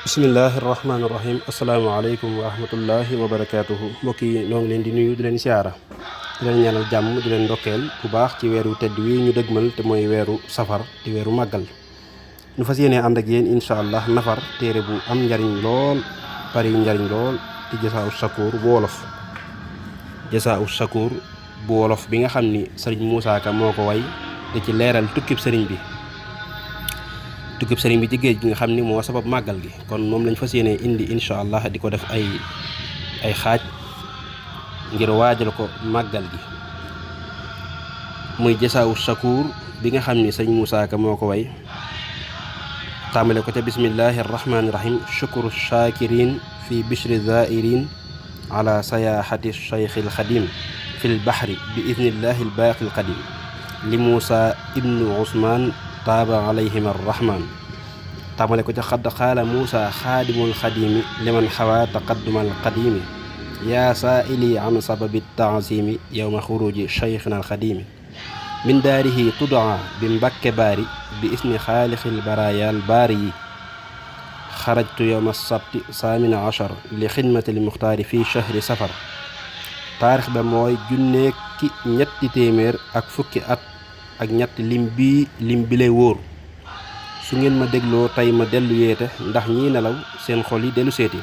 bismillahi rahmaani rahim asalaamaaleykum wa rahmatullahi wa barakaatuhu mbokk yi noo ngi leen di nuyu di leen siyaara di leen ñaanal jàmm di leen ndokkeel bu baax ci weeru tedd wi ñu dëgmal te mooy weeru safar di weeru màggal ñu fas yéene ànd ak yéen incha allah nafar téere bu am njariñ lool bari njariñ lool di Jasaa'u Shakuur bu wolof Jasaa'u Shakuur bu wolof bi nga xam ni sëriñ Moussa Ka moo ko way di ci leeral tukkib sëriñ bi ci géej gi nga xam ni moo sabab màggal gi kon moom lañ fas yéene indi incha allah di ko def ay xaaj ngir waajal ko màggal gi muy Jasaa'u Shakuur bi nga xam ni sëñ Moussa Ka moo ko way tàmbale ko ca bismillahi arrahmani irahim shukru shakirin fi bishri zairin ala sayahati cheikh alxadim fi lbahri bi idnillahi albaaqi alqadim li Moussa ibnu Ousmane taaba alayhim arrahman tàmbale ko ca xadd xaala Moussa xaadimul xadimi liman xawaa taqaddumal qadimi yaa saaili an sababi taasimi yowma xuruji cheikhina alxadimi min daarihi tudaa bi mbakke baari bi ismi xaalixil baraayal baari yi xarajtu yowma sabti saamina achar li xidmati li muxtaari fii chahri safar taarix ba mooy junneeki ñetti téeméer ak fukki at ak ñett lim bi lay wóor su ngeen ma dégloo tey ma dellu yeete ndax ñii nelaw seen xol yi dellu seeti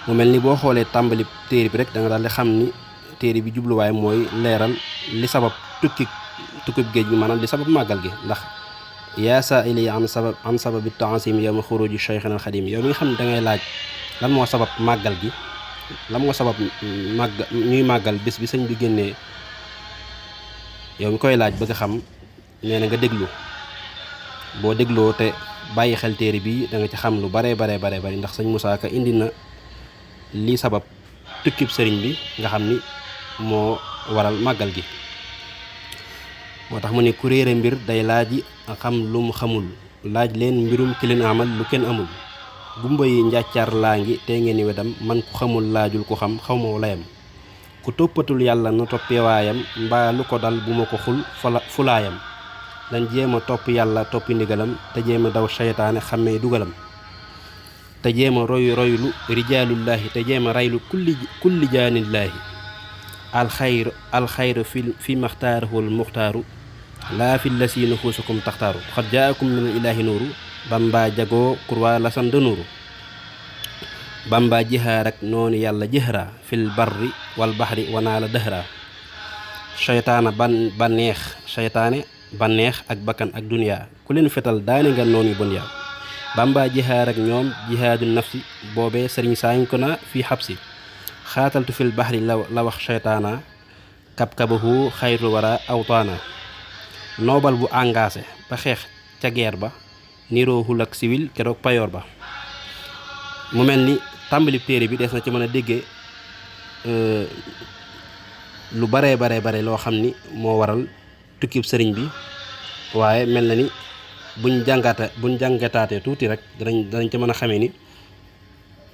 mu mel ni boo xoolee tàmbali téere bi rek da nga daal di xam ni téere bi jubluwaay mooy leeral li sabab tukkib géej gi maanaam li sabab màggal gi ndax yaa saa ili an sababi taasim yow ma xuruji cheikhina alxadim yow mi nga xam ne da ngay laaj lan moo sabab màggal gi lan moo sabab ñuy màggal bés bi sëñ bi génnee yow mi koy laaj bëgg a xam nee na nga déglu boo dégloo te bàyyi xel téere bi da nga ci xam lu bare bari ndax sëñ Moussa Ka indi na lii sabab tukkib sëriñ bi nga xam ni moo waral màggal gi moo tax mu ne ku réere mbir day laaji xam lu mu xamul laaj leen mbirum ki leen amal lu kenn amul gumba yi njàccaar laa ngi te ngeen ni wedam man ku xamul laajul ku xam xaw ma layam ku toppatul yàlla na toppewaayam mbaa lu ko dal bu ma ko fulaayam dañ jéem a topp yàlla toppi ndigalam te jéem a daw seytaane xammee dugalam te jéem a roylu rijaalullaahi te jéem a raylu kulli jaanillaahi alxayru fi maxtaarahul muxtaaru laa fi la si nufuusukum taxtaaru xad jaakum min ilaahi nuuru bamba jagoo kurwaa lasan de nuuru bamba jihaar ak noonu yàlla jëhra fil barri wal baxri wanaa la dëhra seytaane banneex ak bakkan ak duniyaa ku leen fetal daane nga noonu yu bon yaa bamba jihaar ak ñoom jihaadu nafsi boobee sëriñ saañ ko na fii xabsi xaataltu fil baxri la wax seytaana kab-kabahu xayru wara awtaana noobal bu engagé ba xeex ca guerre ba niroohul ak civil keroog payoor ba mu mel ni tàmbali téere bi des na ci mën a déggee lu bare loo xam ni moo waral tukkib sëriñ bi waaye mel na ni buñ jàngataatee tuuti rek danañ ci mën a xamee ni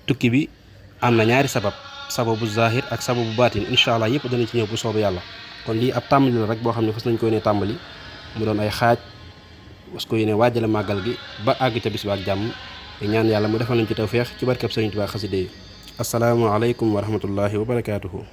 tukki bi am na ñaari sababu zahir ak sababu baatin incha allah yëpp danañ ci ñëw bu soobu yàlla kon lii ab tàmbali la rek boo xam ne fas nañ ko yéene tàmbali mu doon ay xaaj was ko yéene waajale màggal gi ba àgg ca bis ba ak jàmm te ñaan yàlla mu defal nañ ci tawfeex ci barkeb sëriñ Tuubaa xaside yi assalaamu aleykum wa rahmatullahi wa barakaatuhu